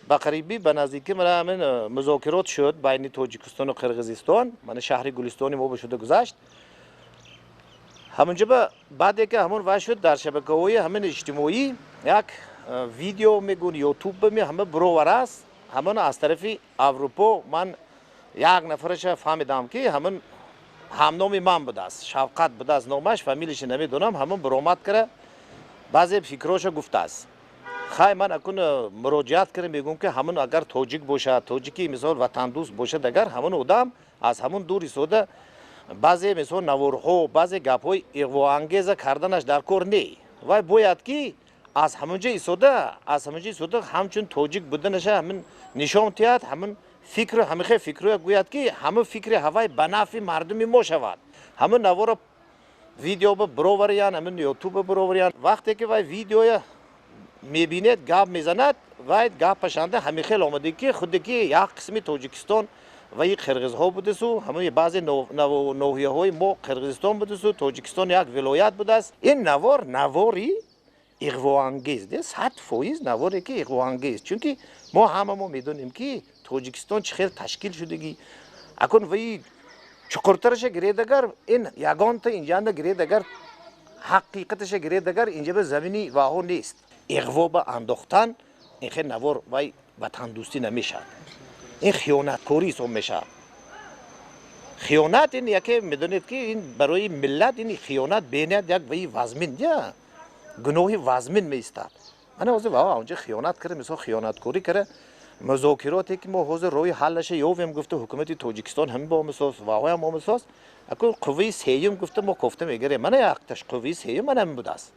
Ба қарибӣ, ба наздикӣ мана ҳамин музокирот шуд байни Тоҷикистону Қирғизистон, мана шаҳри Гулистони мо шуда гузашт. Ҳамунҷо ба баъде ки ҳамон вай шуд, дар шабакаҳои ҳамин иҷтимоӣ як видео мегӯн, Ютуб ми ҳама бировар аст. Ҳамон аз тарафи Аврупо ман як нафараша фаҳмидам, ки ҳамон ҳамноми ман будааст, Шавқат будааст номаш, фамилияша намедонам. Ҳамон биромад кара, баъзе фикроша гуфтааст. Хай, ман акун муроҷиат кардам, мегӯм, ки ҳамон агар тоҷик бошад, тоҷики мисол ватандӯст бошад, агар ҳамон одам аз ҳамон дур истода баъзе мисол наворҳо, баъзе гапҳои иғвоангеза карданаш дар кор не. Вай бояд ки аз ҳамонҷо истода, аз ҳамонҷо истода ҳамчун тоҷик буданаша ҳамин нишон диҳад, ҳамин фикру ҳамихе фикрро гӯяд, ки ҳамин фикри ҳавай ба нафъи мардуми мо шавад. Ҳамин наворо видео бировариян, ҳамин Ютуба бировариян. Вақте ки вай видеоя мебинед, гап мезанад, вай гапашанда ҳамихел омаде, ки худе ки як қисми Тоҷикистон ваи қирғизҳо будасу ҳамаи баъзе ноҳияҳои мо Қирғизистон будасу Тоҷикистон як вилоят будааст. Ин навор навори иғвоангез, 100% наворе ки иғвоангез, чунки мо ҳама мо медонем, ки Тоҷикистон чӣ хел ташкил шудагӣ. Акун ваи чуқуртараша гиред агар, ин ягонта инҷанда гиред агар, ҳақиқаташа гиред агар, инҷа ба замини ваҳо нест. Иғво ба андохтан ин хел навор вай ватандӯстӣ намешавад, ин хиёнаткорӣ ҳисоб мешавад. Хиёнат ин яке медонед, ки ин барои миллат ин хиёнат бениҳоят як ваи вазмин я гуноҳи вазмин меистад. Мана ҳозир ва онҷа хиёнат карда, мисол хиёнаткорӣ карда. Музокироте ки мо ҳозир роҳи ҳаллаша ёвем гуфта, ҳукумати Тоҷикистон ҳамин бо мисос, ваҳоям омисос, акун қувваи сеюм гуфта мо кофта мегирем. Мана якташ қувваи сеюм мана ҳамин будааст.